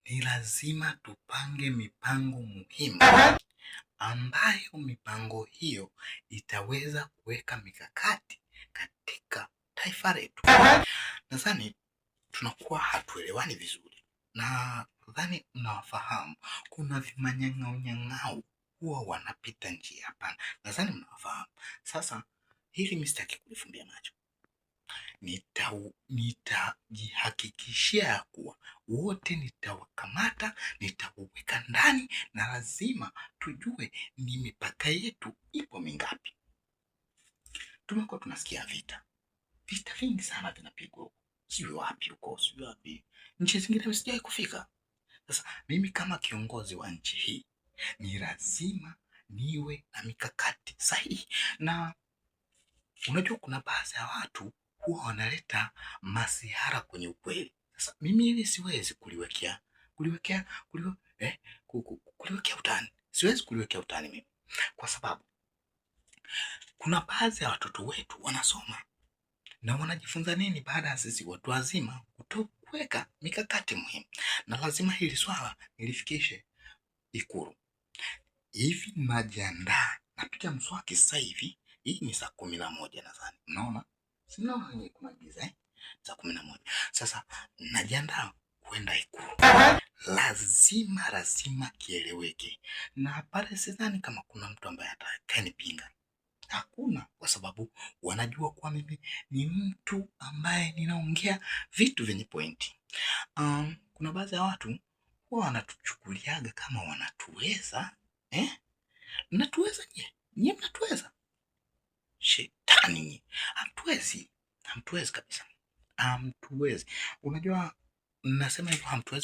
Ni lazima tupange mipango muhimu ambayo mipango hiyo itaweza kuweka mikakati katika taifa letu. Nadhani tunakuwa hatuelewani vizuri, na nadhani mnawafahamu, kuna vimanyang'au huwa wanapita njia hapana. Nadhani mnawafahamu. Sasa hili mimi sitaki kulifumbia macho, nitajihakikishia ya kuwa wote nitawakamata, nitawaweka ndani, na lazima tujue ni mipaka yetu ipo mingapi. Tumekuwa tunasikia vita, vita vingi sana vinapigwa huko, sijui wapi huko, sijui wapi, nchi zingine sijawahi kufika. Sasa mimi kama kiongozi wa nchi hii ni lazima niwe na mikakati sahihi, na unajua kuna baadhi ya watu huwa wanaleta masihara kwenye ukweli. Sasa mimi hili siwezi kuliwekea kuliwekea kuliwe, eh, kuliwekea utani, siwezi kuliwekea utani mimi, kwa sababu kuna baadhi ya watoto wetu wanasoma na wanajifunza nini baada ya sisi watu wazima kutokuweka mikakati muhimu, na lazima hili swala nilifikishe Ikulu. Hivi najiandaa, napiga mswaki sasa hivi. Hii ni saa 11 nadhani, mnaona si mnaona kuna giza eh? Saa 11 sasa najiandaa kwenda Ikulu. Lazima lazima kieleweke, na pale sidhani kama kuna mtu ambaye atakayenipinga. Hakuna, kwa sababu wanajua kuwa mimi ni mtu ambaye ninaongea vitu vyenye pointi. Kuna baadhi ya watu huwa wanatuchukuliaga kama wanatuweza eh? Mnatuweza nyie? Nyie mnatuweza? Shetani nyie, hamtuwezi, hamtuwezi kabisa, hamtuwezi. Unajua nasema hivyo hamtuwezi.